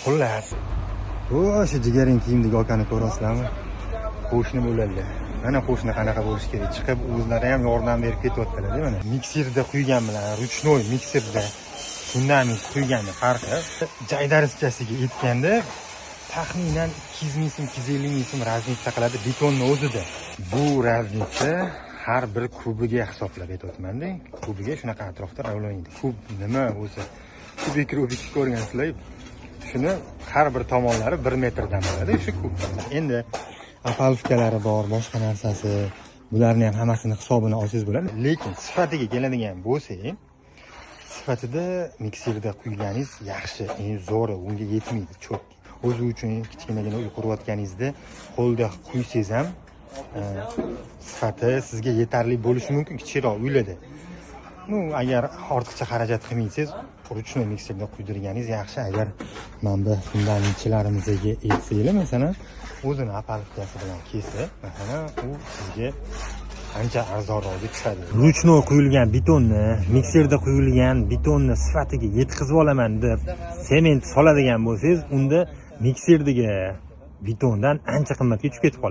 Xullas, o'sha jigaring kiyimdagi akani ko'ryapsizlarmi? Qo'shni bo'ladilar. Mana qo'shni qanaqa bo'lishi kerak. Chiqib o'zlari ham yordam berib ketyaptilar, mana. Mikserda quygan bilan ручной mikserda fundament quyganni farqi jaydarichasiga aytganda taxminan 200 ming so'm, 250 ming so'm разница qiladi betonni o'zida. Bu разница har bir kubiga hisoblab aytyapmanda. Kubiga shunaqa atrofda ravlanadi. Kub nima o'zi? Kubik Rubik ko'rgansizlar. Shuni har bir tomonlari 1 metrdan bo'ladi shu kub. Endi опалубка lari bor, boshqa narsasi, bularni ham hammasini hisobini olsangiz bo'ladi. Lekin sifatiga keladigan bo'lsak, sifatida mikserda quyganingiz yaxshi, eng zo'ri, unga yetmaydi cho'k. O'zi uchun kichkinagina uy qurayotganingizda qo'lda quysangiz ham sifati sizga yetarli bo'lishi mumkin kichikroq uylarda. Ну, agar ortiqcha xarajat qilmaysiz, ручной mikserda quydirganingiz yaxshi. Agar mana bu fundamentchilarimizga aytsanglar, masalan, o'zini опалубка si bilan kelsa, masalan, u sizga ancha arzonroqga tushadi. Ручной quyilgan betonni, mikserda quyilgan betonni sifatiga yetkazib olaman deb sement soladigan bo'lsangiz, unda mikserdagi betondan ancha qimmatga tushib ketib qoladi.